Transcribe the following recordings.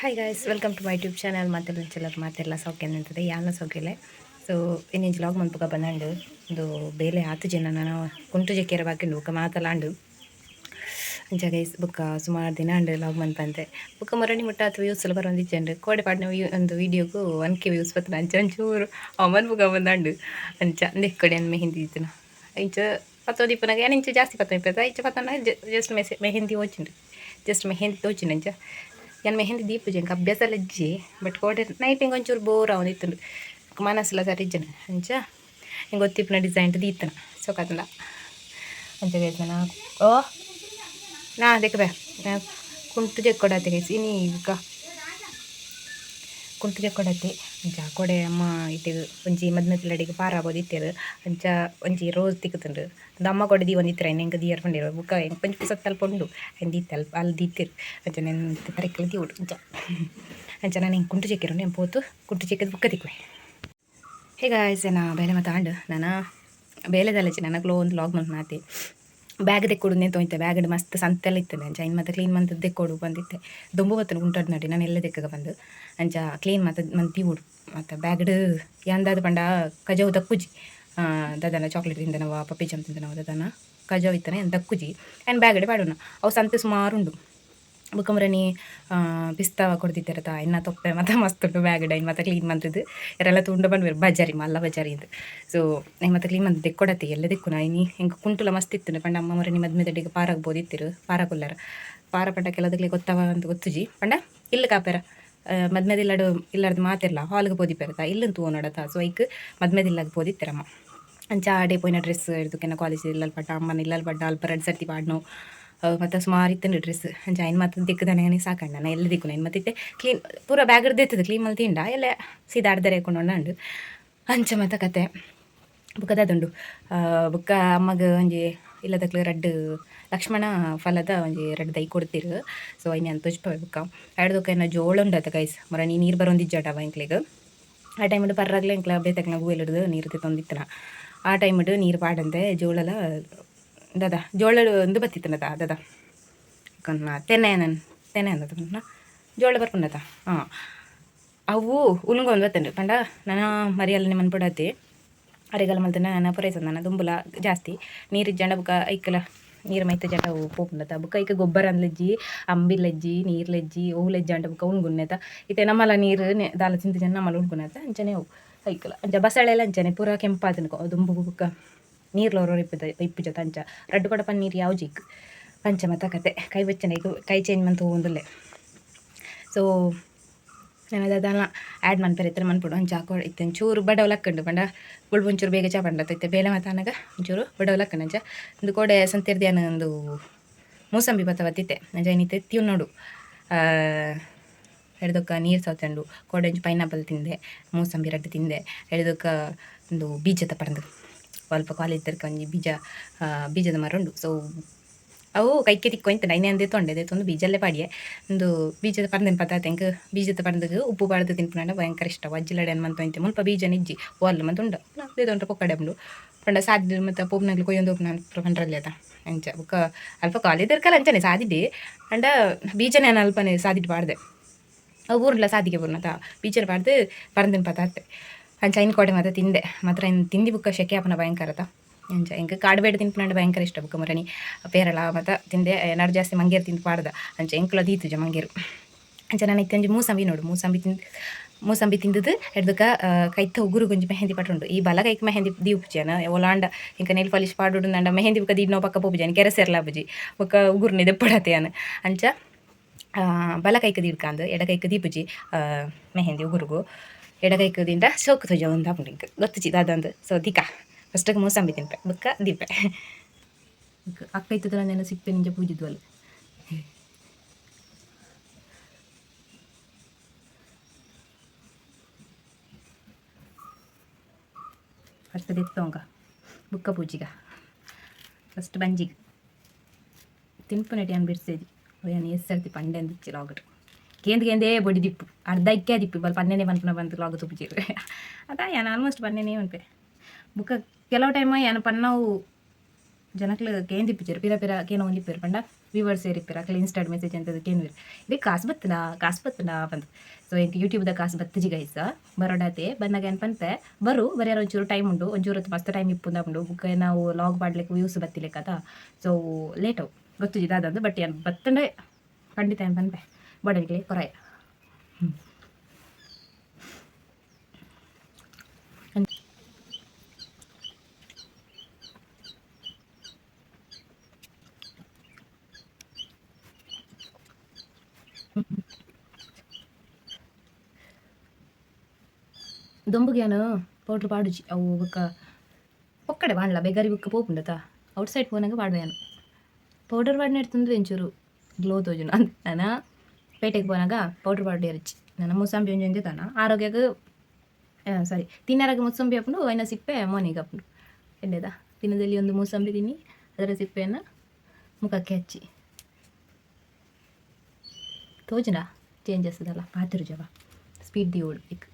Hi guys, welcome to my YouTube channel. ಮಾತೆಲ್ಲ ಚಿಲ್ಲರ್ ಮಾತೆಲ್ಲ ಸೌಖ್ಯ ನಿಂತದೆ ಯಾನ ಸೌಖ್ಯಲೆ. ಸೊ ಇನ್ನಿಂಚ ಲಾಗ್ ಮನ್ಪುಗ ಬಂದಂಡು ಒಂದು ಬೇಲೆ ಆತು ಜನ ನಾನು ಕುಂಟು ಜಕ್ಕೆರ ಬಾಕಿ ಬುಕ್ಕ ಮಾತಲಾಂಡು. ಅಂಚ ಗೈಸ್, ಬುಕ್ಕ ಸುಮಾರು ದಿನ ಅಂಡು ಲಾಗ್ ಮನ್ಪಂತೆ. ಬುಕ್ಕ ಮರಣಿ ಮುಟ್ಟ ಅಥವಾ ವ್ಯೂಸ್ ಎಲ್ಲ ಬರೋಂದಿಜ್ಜಂಡು ಕೋಡೆ ಪಾಡಿನ ಒಂದು ವೀಡಿಯೋಗೂ 1K views ಬತ್ತನ. ಅಂಚ ಒಂಚೂರು ಅವ ಬುಕ್ಕ ಬಂದಂಡು. ಅಂಚ ಅಂದೆ ಕೊಡೆ ಮೆಹಿಂದಿ ಇತ್ತನ ಇಂಚ ಪತ್ತೋ ದೀಪನಾಗ ಏನು ಇಂಚ ಜಾಸ್ತಿ ಪತ್ತೋ ಇಪ್ಪತ್ತ ಇಂಚ ಪತ್ತನ ಜಸ್ಟ್ ಮೆಸೆ ಮೆಹಂದಿ ಹೋಚಿಂಡು, ಜಸ್ಟ್ ಮೆಹಂದಿ ತೋಚಿಂಡು. ಅಂಚ ಯಾನ್ ಮೆಹಂದಿ ದೀಪುಜಿ, ಎಂಕ್ ಅಭ್ಯಾಸ ಲಜ್ಜಿ. ಬಟ್ ಕೋಡೆ ನೈಟ್ ಹಿಂಗೆ ಒಂಚೂರು ಬೋರ್ ಅವನಿತ್ತು, ಮನಸ್ಸುಲ ಸರಿ ಇಜ್ಜನ. ಅಂಚ ಹಿಂಗೆ ಗೊತ್ತಿಪ್ಪನ ಡಿಸೈನ್ ದೀತನ ಸೊಕತನ. ಅಂಚ ಗೈಸ್, ನಾನು ಓ ನಾ ಅದಕ್ಕೆ ಬೇ ನಾ ಕುಂಟು ಜಕ್ಕೊಡತ್ತೆ ಗೈಸ್. ಇನಿ ಬುಕ್ಕ ಕುಂಟು ಜಕ್ಕೊಡತ್ತೆ. ಅಂಚ ಕೊಡೆ ಅಮ್ಮ ಇಟ್ಟಿಗೆ ಒಂಜಿ ಮದ್ಮೆತಿಲಡಿಗೆ ಪಾರ ಆಬೋದು ಇತ್ತೆರ್. ಅಂಚ ಒಂಜಿ ರೋಸ್ ತಿಕ್ಕುತ್ತುಂಡು. ಅದು ಅಮ್ಮ ಕೊಡೆ ದೀವೊಂದು ಇತ್ತರ ಎಂಕ್ ದಿಯರ್ ಪಂಡೆರ್. ಬುಕ್ಕ ಎಂಕ್ ಒಂಜಿ ಪುಸತ್ ಅಲ್ಪ ಉಂಡು, ಐನ್ ದೀತೆ ಅಲ್ಪ ಅಲ್ಲಿ ದೀತೆರ್. ಅಂಚ ನೆನ್ ತರೆಕ್ಲ ದೀವೊಡು. ಅಂಚ ಅಂಚ ನಾನು ಹಿಂಗೆ ಕುಂಟು ಚೆಕ್ಕಿರು నేను ಪೋತು ಕುಂಟು ಚೆಕ್ಕದ ಬುಕ್ಕ ತಿಕ್ಕುವೆ. ಹೇ ಗಾಯ್ಸ್, ನಾ ಬೇಲೆ ಮತ್ತೆ ಆಂಡ್ ನಾನು ಬೇಲೆದಲ್ಲಚಿ ನನಗ್ಲೋ ಒಂದು ಲಾಗ್ ಮಲ್ಪನಾತಿ. ಬ್ಯಾಗ್ ದೆಕ್ಕೊಡು ನೇನು ತೊಯ್ತೆ. ಬ್ಯಾಗ್ ಮಸ್ತ್ ಸಂತೆಲ್ಲ ಇತ್ತಂದೆ. ಅಂಚ ಇನ್ನು ಮತ್ತೆ ಕ್ಲೀನ್ ಮಂತ್ ದೆಕ್ಕೊಡು ಬಂದಿತ್ತೆ. ದೊಂಬು ಬತ್ತನ ಉಂಟಾಡ್ ನಡಿ ನಾನು ಎಲ್ಲ ದೆಕ್ಕಗ ಬಂದು. ಅಂಚ ಕ್ಲೀನ್ ಮತ್ತೆ ಮಂತ್ ದೀವೊಡು. ಮತ್ತು ಬ್ಯಾಗ್ಡ್ ಯಾಂದಾದ ಪಂಡ ಕಜವು ದಕ್ಕುಜಿ. ದಾದನ ಚಾಕ್ಲೇಟ್ ತಿಂದನವ, ಪಪ್ಪಿ ಜಮ್ ತಿಂದನವ, ದಾದನ ಕಜವು ಇತ್ತನೆ ದಕ್ಕುಜಿ. ಆ್ಯಂಡ್ ಬ್ಯಾಗಡೆ ಪಾಡೋಣ. ಅವು ಸಂತೆ ಸುಮಾರು ಉಂಡು. ಬೊಕ್ಕಮರನಿ ಪಿಸ್ತಾ ಕೊಡ್ತಿದ್ದಾರತ ಇನ್ನ ತೊಪ್ಪೆ ಮತ್ತು ಮಸ್ತ್ ಉಂಟು ಬ್ಯಾಗ್ ಇನ್ನು ಮತ್ತೆ ಕ್ಲೀನ್ ಮಂತದ್ದು. ಯಾರೆಲ್ಲ ತುಂಡು ಬಂದ್ಬೇರು ಬಜಾರಿ ಮಲ್ಲ ಬಜಾರಿ ಇಂದು. ಸೊ ಮತ್ತೆ ಕ್ಲೀನ್ ಮಂತ್ ದೆಕ್ಕೊಡತ್ತೆ ಎಲ್ಲ ದೆಕ್ಕು. ಇನಿ ಎಂಕ್ ಕುಂಟುಲ ಮಸ್ತ್ ಇತ್ತು. ಪಂಡ ಅಮ್ಮ ಮರನಿ ಮದ್ಮೆ ದಡ್ಡಿಗೆ ಪಾರಾಗ್ಬೋದು ಇತ್ತಿರು. ಪಾರ ಕೊಲ್ಲಾರ ಪಾರ ಪಂಡ ಕೆಲದಕ್ಕೆ ಗೊತ್ತವ ಅಂತ ಗೊತ್ತುಜಿ. ಪಂಡ ಇಲ್ಲ ಕಾಪೆರ ಮದ್ಮೆದಿಲ್ಲಡು ಇಲ್ಲಾರ್ದು ಮಾತಿರ್ಲ ಹಾಲ್ಗೆ ಪೋದಿಪ್ಪೆರತ ಇಲ್ಲಂತೂ ತೂವೊನಡತ. ಸೊ ಐಕ್ ಮದ್ಮೆದಿಲ್ಲಾಗ ಪೋದಿತ್ತಿರಮ್ಮ. ಅಂಚ ಆಡೆ ಪೋಯಿನ ಡ್ರೆಸ್ ಹಿಡ್ದುಕೆನ ಕಾಲೇಜ್ ಇಲ್ಲಲ್ ಪಟ್ಟ ಅಮ್ಮನ ಇಲ್ಲಲ್ ಪಟ್ಟ ಅಲ್ಪ ರಡ್ಡ್ ಸರ್ತಿ ಪಾಡ್ನು. ಮತ್ತು ಸುಮಾರು ಇತ್ತಂಡು ಡ್ರೆಸ್. ಅಂಚ ಐನ್ ಮತ್ತೆ ದಿಕ್ಕದನೆ ಸಾಕಣ್ಣ ನಾ ಎಲ್ಲ ದಿಕ್ಕು ನೈನ್. ಮತ್ತೆ ಕ್ಲೀನ್ ಪೂರ ಬ್ಯಾಗ್ ಇರ್ತದೆ. ಕ್ಲೀನ್ ಮಲ್ತಿಂಡ ಎಲ್ಲ ಸೀದಾ ಅರ್ಧರೆ ಹಾಕೊಂಡು. ಅಂಚ ಮತ್ತೆ ಕತೆ ಬುಕ್ಕ ದಾದುಂಡು. ಬುಕ್ಕ ಅಮ್ಮಗ ಒಂಜಿ ಇಲ್ಲದಕ್ಲು ರಡ್ಡ್ ಲಕ್ಷ್ಮಣ ಫಲದ ಒಂಜಿ ರಡ್ಡ್ ದೈ ಕೊಡ್ತಿರು. ಸೊ ಐನ್ ಯಾನ್ ತೋಜ್ಪವೆ ಬುಕ್ಕ. ಐಡ್ದ್ ಏನ ಜೋಳ ಉಂಡತ ಗೈಸ್. ಮರ ನೀರು ಬರೋಂದಿಜ್ಜಾಟವ ಎಂಕ್ಲೆಗ್. ಆ ಟೈಮಿಡ್ ಪರ್ರಾಗ್ಲೆ ಎಂಕ್ಲ ಬೇತಕ್ನ ಗೂವೆಲ್ ನೀರು ತೆತ್ತೊಂದಿತ್ತನ. ಆ ಟೈಮಿಡ್ ನೀರು ಪಾಡಂದೆ ಜೋಳಲ ದಾದಾ ಜೋಳ ಒಂದು ಬತ್ತಿತ್ತನದ ದಾದಾ ಕನ್ನ ತೆನೆ ನನ್ ತೆನೆ ಅಂದದ ಜೋಳ ಬರ್ಪುಂಡತ. ಹಾಂ, ಅವು ಉಲುಂಗೊಂದು ಬತ್ತಂಡು. ಪಂಡ ನನ ಮರಿಯಲ್ಲನೆ ಮನ್ಪುಡತಿ ಅರೆಗಾಲ ಮಲ್ತನ ನನ ಪೂರೈಸಂದನ. ದುಂಬುಲ ಜಾಸ್ತಿ ನೀರು ಇಜ್ಜಂಡ ಬುಕ್ಕ ಐಕಲ ನೀರು ಮೈತ ಜಂಡ ಅವು ಪೋಪುಂಡತ. ಬುಕ್ಕ ಐಕ ಗೊಬ್ಬರ ಅಂದ್ಲಜ್ಜಿ, ಅಂಬಿಲಜ್ಜಿ, ನೀರ್ಲಜ್ಜಿ, ಓವುಲಜ್ಜಿ ಬುಕ್ಕ ಉಣ್ಗುನ್ನೆತ. ಇತ್ತೆ ನಮ್ಮಲ ನೀರು ದಾಲ ತಿಂತ ಜನ ನಮ್ಮಲ ಉಣ್ಗುನತ. ಅಂಚನೆ ಅವು ಐಕಲ. ಅಂಚ ಬಸಳೆಲ್ಲ ಅಂಚನೆ ಪೂರ ಕೆಂಪಾದನಕೊ ದುಂಬು. ಬುಕ್ಕ ನೀರ್ಲ ಇಪ್ಪದ ಇಪ್ಪು ಜೊತೆ ಅಂಚ ರಡ್ಡು ಕೊಡಪ ನೀರು ಯಾವ ಜಿಕ್ ಅಂಚ ಮತ್ತ ಕತೆ ಕೈ ಬೆಚ್ಚನೆ ಈಗ ಕೈ ಚೇಂಜ್ ಮಂತು ಹೋಗುಂದುಲ್ಲೆ. ಸೊ ನಾನು ಅದನ್ನ ಆ್ಯಡ್ ಮನ್ಪೆರೆ ಇತ್ತರೆ ಮನ್ಪುಡು. ಅಂಚ ಹಾಕೋ ಇತ್ತೆ ಒಂಚೂರು ಬಡವ್ ಲಕ್ಕಂಡು. ಪಂಡ ಬೊಳ್ಪು ಒಂಚೂರು ಬೇಗ ಚಾ ಪಂಡ ಇತ್ತೆ ಬೇಲೆ ಮಾತ ಅನಗ ಒಂಚೂರು ಬಡವ್ ಲಕ್ಕಂಡು. ಅಂಚ ಒಂದು ಕೋಡೆ ಸಂತೆರ್ದ್ಯಾನ ಒಂದು ಮೂಸಂಬಿ ಬತ್ತ ಬತ್ತಿತ್ತೆ. ಅಂಚ ಏನಿತ್ತೆ ತ್ಯೂ ನೋಡು ಎಡ್ದೊಕ್ಕ ನೀರು ಸೌತಂಡು. ಕೋಡೆ ಒಂಜಿ ಪೈನಾಪಲ್ ತಿಂದೆ, ಮೂಸಂಬಿ ರಡ್ಡು ತಿಂದೆ. ಎಡ್ದೊಕ್ಕ ಒಂದು ಬೀಜದ ಪರಂದು ಅಲ್ಪ ಕಾಲೇಜ್ ತರ್ಕ ಒಂಜಿ ಬೀಜ ಬೀಜದ ಮರ ಉಂಡು. ಸೊ ಅವು ಕೈಕೆ ತಿಕ್ಕೊಂತ ಐನೇ ಅಂದೆ ತೊಂಡೆ ತೊಂದು ಬೀಜಲ್ಲೇ ಪಾಡಿಯೆ. ಒಂದು ಬೀಜದ ಪರಂದಿನ ಪದಾರ್ಥ. ಎಂಕ್ ಬೀಜದ ಪರಂದಗ್ ಉಪ್ಪು ಪಾಡ್ದು ತಿನ್ಪುನಂಡ ಭಯಂಕರ ಇಷ್ಟ. ವಜ್ಜಿಲಡೆ ಮಂತ ಒಂತೆ ಮುಲ್ಪ ಬೀಜ ನಿಜ್ಜಿ ಓಲ್ ಮಂತ ಉಂಡು ದೇದೊಂಟ ಪೊಕ್ಕಡೆ ಉಂಡು. ಪಂಡ ಸಾದಿ ಮತ್ತು ಪೋಪ್ನಗ್ಲು ಕೊಯ್ಯೊಂದು ಪೋಪುನ ಪಂಡ್ರಲ್ಲಿ ಅತ. ಅಂಚ ಬೊಕ್ಕ ಅಲ್ಪ ಕಾಲೇಜ್ ಇರ್ಕಲ್ಲ ಅಂಚನೆ ಸಾದಿಡೆ ಅಂಡ ಬೀಜನೇ ಅಲ್ಪನೆ ಸಾದಿಟ್ಟು ಪಾಡ್ದೆ. ಅವು ಊರ್ಲ ಸಾದಿಗೆ ಪೂರ್ಣತ ಬೀಜನ ಪಾಡ್ದು ಪರಂದಿನ ಪದಾರ್ಥ. ಅಂಚ ಐನ್ ಕೋಡೆ ಮಾತ ತಿಂದೆ. ಮಾತ್ರ ಇನ್ನು ತಿಂದಿ ಬುಕ್ಕ ಶೆಕೆ ಆಪುನ ಭಯಂಕರತ. ಅಂಚ ಎಂಕ್ ಕಾಡ್ಬೇಡ ತಿನ್ಪುನಂಡ ಭಯಂಕರ ಇಷ್ಟ. ಬುಕ್ಕ ಮರಣಿ ಪೇರಳ ಮತ್ತು ತಿಂದೆ. ಏನಾರು ಜಾಸ್ತಿ ಮಂಗೇರು ತಿಂದು ಪಾಡ್ದ. ಅಂಚ ಎಂಕುಲ ದೀತುಜ ಮಂಗೇರು. ಅಂಚ ನಾನು ಇತ್ತೆ ಒಂಜಿ ಮೂಸಂಬಿ ನೋಡು. ಮೂಸಂಬಿ ತಿಂದು, ಮೂಸಂಬಿ ತಿಂದದ್ದು. ಎಡ್ದಕ್ಕ ಕೈತ ಉಗುರು ಒಂಜಿ ಮೆಹಂದಿ ಪಟ್ಟುಂಡು. ಈ ಬಲ ಕೈಕ್ ಮೆಹಂದಿ ದೀಪುಜಾನ ಒಲಾಂಡ ಇಂಕ ನೆಲ್ ಪಾಲಿಶ್ ಪಾಡುಡು ನಂಡ ಮೆಹಂದಿ ಬುಕ್ಕ ದೀಡ್ನೋ ಪಕ್ಕ ಪೋಪುಜಾನ ಕೆರೆಸೆರ್ಲ ಬುಜಿ ಬೊಕ್ಕ ಉಗುರ್ನಿ ದೆಪ್ಪಡತೆ ಯಾನ್. ಅಂಚ ಬಲ ಕೈಕ್ ದೀಡ್ಕಾಂದು ಎಡ ಕೈಕ್ ದೀಪುಜಿ ಮೆಹಂದಿ. ಉಗುರುಗು ಎಡಗೈಕ್ ದಿಂದ ಸೋಕು ತೋಜ ಒಂದು ಆಪುಂಡು ಎಂಕ್ ಗೊತ್ತುಜಿ ದಾದಂದು. ಸೊ ದಿಕ ಫಸ್ಟಿಗೆ ಮೂಸಂಬಿ ತಿನ್ಪೆ, ಬುಕ್ಕ ದೀಪೆ. ಅಕ್ಕ ಇತ್ತದ ನೆನ ಸಿಪ್ಪೆ ನಿಂಜ ಪೂಜಿದ್ವಲ್ಲ. ಫಸ್ಟ್ ದೆತ್ತೋಂಗ ಬುಕ್ಕ ಪೂಜಿಗ. ಫಸ್ಟ್ ಬಂಜಿಗ್ ತಿನ್ಪುನೆಟ್ ಯಾನ್ ಬಿಡ್ಸೇಜಿ ಯಾನ್ ಎಸ್ ಸರ್ತಿ ಪಂಡೆ ಅಂದಿಚ್ಚಿ ಲಾಗಟ್ ಕೇಂದ್ ಕೇಂದೇ ಬೊಡಿ ದಿಪ್ಪು ಅರ್ಧ ಇಕ್ಕೆ ದಿಪ್ಪು ಬಲ್ ಪನ್ನೆನೆ ಪನ್ಪುನ ಬಂತು ಲಾಗ್ ತುಪ್ಪುಜೀರು ಅದ. ಯಾನ್ ಆಲ್ಮೋಸ್ಟ್ ಪನ್ನೆನೇ ಪನ್ಪೆ. ಬುಕ್ಕ ಕೆಲವು ಟೈಮ್ ಯಾನ್ ಪನ್ನವು ಜನಕ್ಲು ಕೇಂದಿಪ್ಪುಜೆರ್ ಪಿರ ಪಿರ ಕೇನ ಒಂದಿಪ್ಪೆರ್ ಪಂಡ ವ್ಯೂವರ್ಸ್ ಏರಿಪ್ಪೆರ್ ಅಕ್ಲೆ ಇನ್ಸ್ಟಾಡ್ ಮೆಸೇಜ್ ಅಂತದ್ ಕೇನುವೆರ್ ಇರೆಗ್ ಕಾಸ್ ಬತ್ತುಂಡಾ ಕಾಸ್ ಬತ್ತುಂಡಾ ಪಂದ್. ಸೊ ಎಂಕ್ ಯೂಟ್ಯೂಬ್ದ ಕಾಸ್ ಬತ್ತುಜಿ ಗೈಸ್ ಬರೊಡಾತೆ ಬನ್ನಗ ಯಾನ್ ಪನ್ಪೆ ಬರು ಬರಿಯರ ಒಂಚೂರು ಟೈಮ್ ಉಂಡು ಒಂಚೂರು ಮಸ್ತ್ ಟೈಮ್ ಇಪ್ಪುಂದಾಪುಂಡು ಬುಕ್ಕ ನಾವು ಲಾಗ್ ಪಾಡ್ಲೆಕ್ ವ್ಯೂಸ್ ಬತ್ತಿಲೆಕ್ಕದ ಸೊ ಲೇಟ್ ಅವು ಗೊತ್ತುಜಿ ದಾದಂದ್ ಬಟ್ ಯಾನ್ ಬತ್ತುಂಡ ಖಂಡಿತ ಯಾನ್ ಪನ್ಪೆ ಬೋಡನಿಕ್ಲೆ ಕೊರಾಯ. ದೊಂಬುಗ್ಯಾನ ಪೌಡ್ರ್ ಪಾಡುಜಿ ಅವು ಬೊಕ್ಕ ಪೊಕ್ಕಡೆ ಬಾಂಡ್ಲ ಬೆಗರಿ ಬೊಕ್ಕ ಪೋಪುಂಡತ ಔಟ್ ಸೈಡ್ ಪೋನಾಗ ಪಾಡುವೆ. ಪೌಡರ್ ಪಾಡಿನ ಒಂಚೂರು ಗ್ಲೋ ತೋಜುಂಡು ಅಂದ್ ನಾನ ಪೇಟೆಗೆ ಪೋನಾಗ ಪೌಡ್ರ್ ಪಾಡಿಯರ್ಚಿ ನನ್ನ ಮೂಸಂಬಿ ಒಂಜಿ ಒಂಜಿ ತಾನ ಆರೋಗ್ಯಗ್ ಸಾರಿ ತಿನ್ನರಾಗ ಮುಸಂಬಿ ಆಪುಂಡು ಐನ ಸಿಪ್ಪೆ ಮೋನೆಗ್ ಆಪುಂಡು ಎಡ್ಡೆದ ದಿನದಲ್ಲಿ ಒಂದು ಮೂಸಂಬಿ ತಿನ್ನಿ ಅದರ ಸಿಪ್ಪೆಯನ್ನು ಮುಖಕ್ಕೆ ಹಚ್ಚಿ ತೋಜುಂಡ ಚೇಂಜಸ್ ಇದಲ್ಲ ಪಾತೆರುಜವ ಸ್ಪೀಡ್ ದಿವೋಡು ಇಕ್.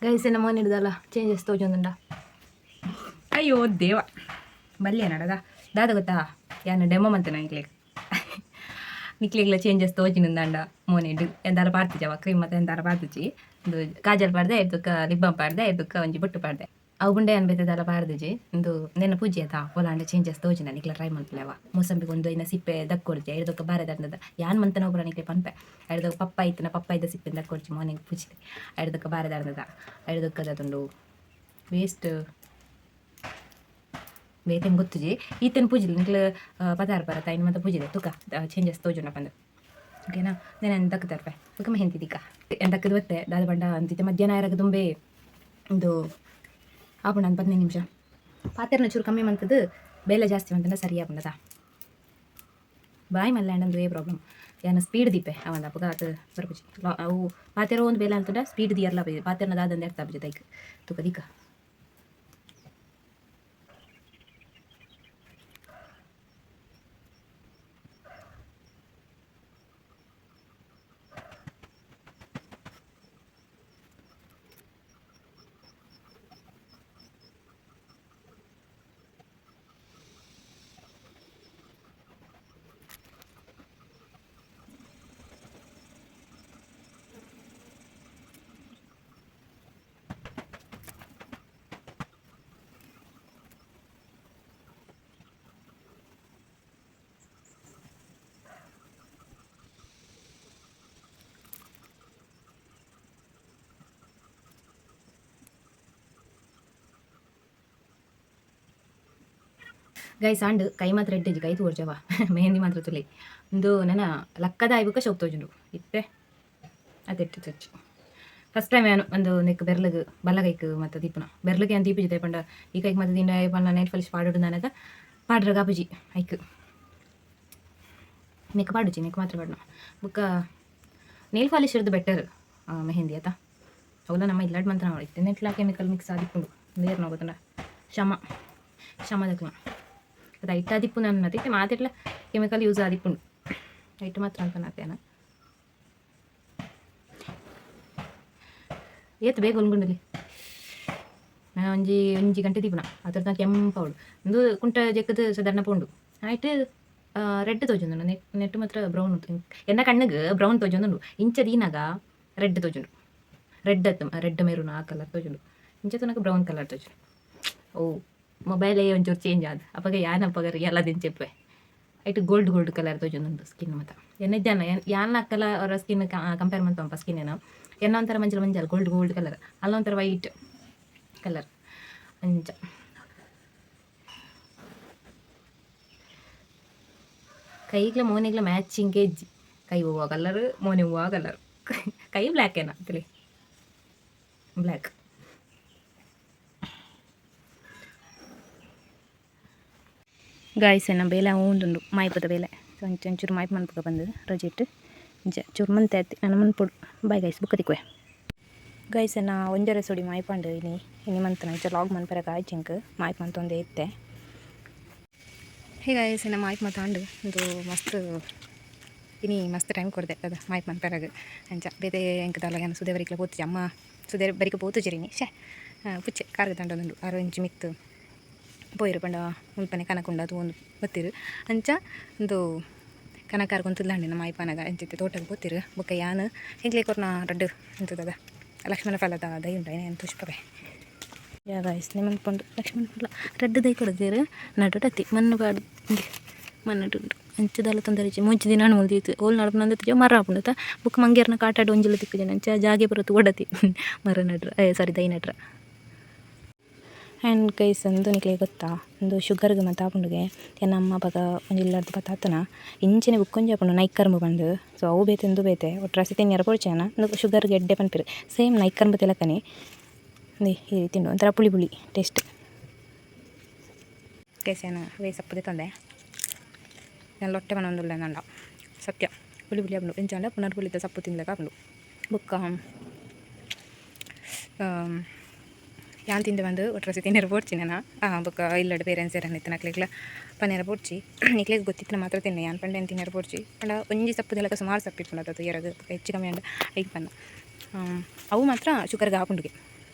ಗೈಸ್ ಎನ್ನ ಮೋನೆ ಹಿಡ್ದಲ್ಲ ಚೇಂಜಸ್ ತೋಜೊಂದುಂಡ ಅಯ್ಯೋ ದೇವ ಬಲ್ಯ ನಡದ ದಾದ ಗೊತ್ತಾ ಯಾನ್ ಡೆಮೋ ಮಂತನ ನಿಕ್ಲೆಗ್ ನಿಕ್ಲೆಗ್ಲ ಚೇಂಜಸ್ ತೋಜಿನಂದಾಂಡ ಮೋನೆಡ್ ಎಂದಾರ ಪಾಡ್ತಿಜವ ಕ್ರೀಮ್ ಮತ್ತೆ ಎಂದಾರ ಪಾಡ್ದಿಜಿ ಉಂದು ಕಾಜಲ್ ಪಾಡ್ದೆ ಬೊಕ್ಕ ಲಿಪ್ ಬಾಮ್ ಪಾಡ್ದೆ ಬೊಕ್ಕ ಒಂಜಿ ಬೊಟ್ಟು ಪಾಡ್ದೆ ಅವು ಬುಂಡೆ ಯಾನ್ ಬೇತೆ ದಾಲ ಪಾಡ್ದಿಜಿ ಉಂದು ನೆನ್ನ ಪೂಜೆ ಆತ ಓಲಾಂಡ ಚೇಂಜಸ್ ತೋಜಿನ ನಿಕ್ಲ ಟ್ರೈ ಮಲ್ಪುಲೆವ ಮೂಸಂಬಿಗ್ ಒಂದು ಐನ ಸಿಪ್ಪೆ ದಕ್ಕೊರ್ಜಿ ಐಡ್ದೊಕ್ಕ ಬಾರೆ ದಂಡದ ಯಾನ್ ಮಂತನ ಪೂರ ನಿಕ್ಲೆ ಪನ್ಪೆ ಐಡ್ದೊಕ್ಕ ಪಪ್ಪ ಇತ್ತಿನ ಪಪ್ಪಾಯಿದ ಸಿಪ್ಪೆನ್ ದಕ್ಕೊರ್ಜಿ ಮೋನೆಗ್ ಪೂಜಿದ್ ಐಡ್ದೊಕ್ಕ ಬಾರೆ ದಂಡದ ಐಡ್ದೊಕ್ಕ ದಾದುಂಡು ವೇಸ್ಟ್ ಬೇತೆ ಗೊತ್ತುಜಿ ಈತೆನ್ ಪೂಜಿಲ್ ನಿಕ್ಲು ಪದಾರ್ ಪರತ ಐನ್ ಮಾತ ಪೂಜಿದೆ ತುಕ ಚೇಂಜಸ್ ತೋಜುಂಡ ಪಂದ್ ಓಕೆನಾ ನೆನ ದಕ್ಕ್ ತರ್ಪೆ ಬೊಕ ಮೆಹಂದಿ ದಿಕ್ಕ ದಕ್ಕದ್ ಬತ್ತೆ ದಾದ ಪಂಡ ಅಂತಿತ್ತೆ ಮಧ್ಯಾಹ್ನ ಆಯೆರಗ್ ದುಂಬೆ ಉಂದು ಆಪುಂಡು ಅಂದ್ 15 ನಿಮಿಷ ಪಾತೆರ್ನ ಚೂರು ಕಮ್ಮಿ ಮಂತುದು ಬೇಲೆ ಜಾಸ್ತಿ ಮಂತುಂಡ ಸರಿ ಆಪುಂಡತ ಬಾಯಿ ಮಲ್ಲೆ ಆಂಡ ಪ್ರಾಬ್ಲಮ್ ಯಾನ್ ಸ್ಪೀಡ್ ದೀಪೆ ಅವಂದ ಅಪಗ ಆತ್ ಬರ್ಪುಜಿ ಅವು ಪಾತೆರ ಒಂದು ಬೇಲೆ ಅಂತಂಡ ಸ್ಪೀಡ್ ದಿಯರ್ಲ ಪಾತೆರ್ನ ದಾದಂದ್ ಅರ್ಥ ಆಪುಜಿ ದೈಕ್ ತುಕ ದಿಕ್ಕ. ಗೈಸ್ ಆಂಡ್ ಕೈ ಮಾತ್ರ ಎಡ್ಡೆಜಿ ಕೈ ತೋರ್ಜವ ಮೆಹಂದಿ ಮಾತ್ರ ತುಲೆ ಉಂದು ನನ ಲಕ್ಕದ ಆಯ್ಬುಕ ಶೋಕ್ ತೋಜುಂಡು ಇತ್ತೆ ಅದೆಟ್ಟು ತೋಜು ಫಸ್ಟ್ ಟೈಮ್ ಯಾನು ಒಂದು ನೆಕ್ ಬೆರ್ಲಗ್ ಬಲ್ಲಗೈಕ್ ಮತ್ತು ದೀಪನ ಬೆರ್ಲಗೆ ಅಂತ ದೀಪುಜಿ ಪಂಡ ಈ ಕೈಕ್ ಮತ್ತೆ ದಿಂಡ ಪಂಡ ನೈಟ್ ಫಲಿಶ್ ಪಾಡುಡು ನಾನದ ಪಾಡ್ರಗ ಆಪುಜಿ ಐಕ್ ನೆಕ್ ಪಾಡುಜಿ ನೆಕ್ ಮಾತ್ರ ಪಾಡುನ ಬುಕ್ಕ ನೇಲ್ ಪಾಲಿಶ್ ಇರ್ದು ಬೆಟರ್ ಮೆಹಂದಿ ಆತ ಅವುಲ ನಮ್ಮ ಇಲ್ಲಾಡ್ ಮಂತ್ರ ಇತ್ತೆ ನೆಟ್ಲಾ ಕೆಮಿಕಲ್ ಮಿಕ್ಸ್ ಆದಿಪ್ಪುಂಡು ಬೇರೆ ನೋಗೋತಂಡ ಶಮ ಶಮದಕ್ಲ ಅದು ಐಟ್ ಆದಿಪ್ಪು ನನ್ನ ಇತ್ತೆ ಮಾತೆಟ್ಲ ಕೆಮಿಕಲ್ ಯೂಸ್ ಆದಿಪ್ಪುಂಡು ಐಟ್ ಮಾತ್ರ ಅಂತ ಏತ್ ಬೇಗ ಒಲ್ಗುಂಡಲಿ ಒಂಜಿ ಒಂಜಿ ಗಂಟೆ ದೀಪುನ ಅದ್ರ ಕೆಂಪವಳು ಒಂದು ಕುಂಟ ಜೆಕ್ಕದ ಸಾಧಾರಣ ಪೋಂಡು ಆಯ್ಟ್ ರೆಡ್ ತೋಜೊಂದುಂಡು ನೆಟ್ ನೆಟ್ ಮಾತ್ರ ಬ್ರೌನ್ ಉಂಟು ಎನ್ನ ಕಣ್ಣಿಗ್ ಬ್ರೌನ್ ತೋಜೊಂದುಂಡು ಇಂಚ ದೀನಾಗ ರೆಡ್ ತೋಜುಂಡು ರೆಡ್ ಅತ್ತು ರೆಡ್ ಮೆರೂನ್ ಆ ಕಲರ್ ತೋಜುಂಡು ಇಂಚ ತನಕ ಬ್ರೌನ್ ಕಲರ್ ತೋಜುಂಡು ಓ ಮೊಬೈಲೇ ಒಂಚೂರು ಚೇಂಜ್ ಆದ್ ಅಪಗ ಯಾನ್ ಅಪಗ ರಿಯಲ್ ಆದಿಂಚೆಪ್ಪೆ ಐಟ್ ಗೋಲ್ಡ್ ಗೋಲ್ಡ್ ಕಲರ್ ತೋಜೊಂದುಂಡು ಸ್ಕಿನ್ ಮಾತ ಎನ್ನ ಇದ್ದಾನ ಯಾನ್ ಅಕ್ಕಲ ಅವರ ಸ್ಕಿನ್ ಕಂಪೇರ್ ಮಂತೊಂಪ ಸ್ಕಿನ್ ಎನ್ನ ಒಂಥರ ಮಂಜಲ್ ಮಂಜಲ್ ಗೋಲ್ಡ್ ಗೋಲ್ಡ್ ಕಲರ್ ಅಲ್ಲ ಒಂಥರ ವೈಟ್ ಕಲರ್ ಅಂಚ ಕೈಗ್ಲ ಮೋನೆಗ್ಲ ಮ್ಯಾಚಿಂಗ್ ಇಜ್ಜಿ ಕೈ ಹೂವು ಕಲರ್ ಮೋನೆ ಹೂವು ಕಲರ್ ಕೈ ಬ್ಲ್ಯಾಕ್ ಏನ ತಿಳಿ ಬ್ಲ್ಯಾಕ್ ಗಾಯ್ಸ್ ಎನ್ನ ಬೇಲೆ ಉಂದುಂಡು ಮಾಯ್ಪದ ಬೇಲೆ ಒಂಚೂರು ಮಾಯ್ಪು ಮನ್ಪುಗ ಬಂದದ್ದು ರಜೆಟ್ ಅಂಚ ಚೂರು ಮಂತೆ ಆತೆ ನನ ಮನ್ಪೊಡು. ಬಾಯ್ ಗೈಸ್, ಬೊಕ್ಕ ತಿಕ್ಕುವೆ ಗೈಸ್. ನಾ ಒಂಜರೆ ಸೊಡಿ ಮಾಯ್ಪಂಡು ಇನಿ ಇನಿ ಮಂತನ ಅಂಚ ಲಾಗ್ ಮನ್ಪೆರಗ ಆಯ್ಚಿ ಎಂಕ್ ಮಾಯ್ಪ್ ಮಂತೊಂದೇ ಇತ್ತೆ. ಹೇ ಗೈಸ್, ಎನ್ನ ಮಾಯ್ಪ್ ಮತಾಂಡು. ಉಂದು ಮಸ್ತ್ ಇನಿ ಮಸ್ತ್ ಟೈಮ್ ಕೊರ್ದೆ ಅದ ಮಾಯ್ಪ್ ಮನ್ಪೆರಗ್. ಅಂಚ ಬೇತೆ ಎಂಕ್ ದಾಲ ಯಾನ್ ಸುದೆ ಬರಿಕ್ಲ ಪೋತುಜಿ. ಅಮ್ಮ ಸುದೆ ಬರಿಕ್ ಪೋತುಜೆರ್ ಇನಿ. ಶೇ ಪುಚ್ಚೆ ಕಾರ್ಗ್ ದಂಡೊಂದುಂಡು. ಆರ್ ಒಂಜಿ ಮಿತ್ತ್ ಪೋಯೆರ್ ಪಂಡ ಮುಲ್ಪನೆ ಕನಕುಂಡ ತೂವೊಂದು ಬತ್ತೆರ್. ಅಂಚ ಉಂದು ಕನಕಾರ್ ಗೊಂತುಲ್ಲಾಂಡ್ ನಮ್ಮ ಮಾಯ್ಪನಗ. ಅಂಚಿತ್ತೆ ತೋಟಗ್ ಪೋತೆರ್. ಬೊಕ್ಕ ಯಾನ್ ಎಂಕ್ಲೆ ಕೊರ್ನ ರಡ್ಡ್ ಎಂತದದ ಲಕ್ಷ್ಮಣ ಫಲದ ದೈ ಉಂಡು, ಐನ್ ತೋಜಿಪವೆ. ಯಾ ಗೈಸ್, ನಿಮನ್ ಪಂಡು ಲಕ್ಷ್ಮಣ ಫಲ ರಡ್ಡ್ ದೈ ಕೊರ್ದೆರ್. ನಡುಟತ್ತಿ ಮಣ್ಣು ಪಾಡ್ ಮಣ್ಣು ಉಂಡು. ಅಂಚ ದಾಲ ತೊಂದರೆ ಇಜ್ಜಿ. ಮೂಜಿ ದಿನ ಆಂಡ್ ಮುಲ್ದೀತ್ ಓಲು ನಡಪುನಂದ್ ಮರ ಆಪುಂಡು ಬೊಕ್ಕ ಮಂಗೇರ್ನ ಕಾಟಾಡ್ ಒಂಜಿಲ ತಿಕ್ಕುಜಿ. ಅಂಚ ಜಾಗೆ ಪೂರ ತೂವೊಡತಿ ಮರ ನಡ್ರ, ಸಾರಿ, ದೈ ನಡ್ರ. ಆ್ಯಂಡ್ ಗೈಸ್, ಉಂದು ನಿಕ್ಲೆಗ್ ಗೊತ್ತಾ? ಉಂದು ಶುಗರ್ಗ್ ಮಾತ ಆಪುಂಡುಗೆ. ಎನ್ನ ಅಮ್ಮ ಅಪಗ ಒಂಜಿ ಇಲ್ಲಡ್ದ್ ಪತ್ತಾತನ ಇಂಚೆನೆ ಬುಕ್ಕೊಂಜಿ ಆಪುಂಡು ನೈಕರ್ಂಬ ಪಂದ್. ಸೊ ಅವು ಬೇತೆ, ಉಂದು ಬೇತೆ. ಒಟ್ರಾಸಿ ತಿನ್ಯರ ಪೋಡ್ಚಿ. ಉಂದು ಶುಗರ್ಗ್ ಎಡ್ಡೆ ಪನ್ಪೆರ್. ಸೇಮ್ ನೈಕರ್ಂಬ ಲೆಕ್ಕನೆ. ಈ ರೀತಿ ಉಂಡು, ಒಂಥರ ಪುಳಿ ಪುಳಿ ಟೇಸ್ಟ್. ಗೈಸ್, ಯಾನ್ ವೇಸಪ್ಪು ದೆತ್ತೊಂದೆ. ಯಾನ್ ಲೊಟ್ಟೆ ಪನೊಂದುಲ್ಲೆ ನಂಡ ಸತ್ಯ ಪುಳಿ ಪುಳಿ ಆಪುಂಡು. ಎಂಚ ಪಂಡ ಪುನರ್ ಪುಳಿತ ಸಪ್ಪು ತಿನ್ಲೆಕ ಆಪುಂಡು. ಬೊಕ್ಕ ಯಾನ್ ತಿಂದೆ ಬಂದು ಒಟ್ರಾಸಿ ತಿನ್ಯರ ಪೋಡ್ಚಿ ನನ. ಬೊಕ್ಕ ಇಲ್ಲಡ್ ಪೇರೆಂಟ್ಸ್ ಏರನ ಇತ್ತಿನಕ್ಲೆಗ್ಲ ಪನ್ಯರ ಪೋಡ್ಚಿ. ನಿಕ್ಲೆಗ್ ಗೊತ್ತಿತ್ತಿನ ಮಾತ್ರ ತಿನ್ನೆ. ಯಾನ್ ಪಂಡ ಯಾನ್ ತಿನ್ಯರ ಪೋಡ್ಚಿ ಪಂಡ ಒಂಜಿ ಸಪ್ಪುದಲೆಕ ಸುಮಾರು ಸಪ್ಪು ಇಪ್ಪುಂಡು ಅತ್ತ ತೂಯರಗ್. ಹೆಚ್ಚು ಕಮ್ಮಿ ಆಂಡ ಐಕ್ ಪನ್ನ. ಅವು ಮಾತ್ರ ಶುಗರ್ಗ್ ಆಪುಂಡುಗೆ.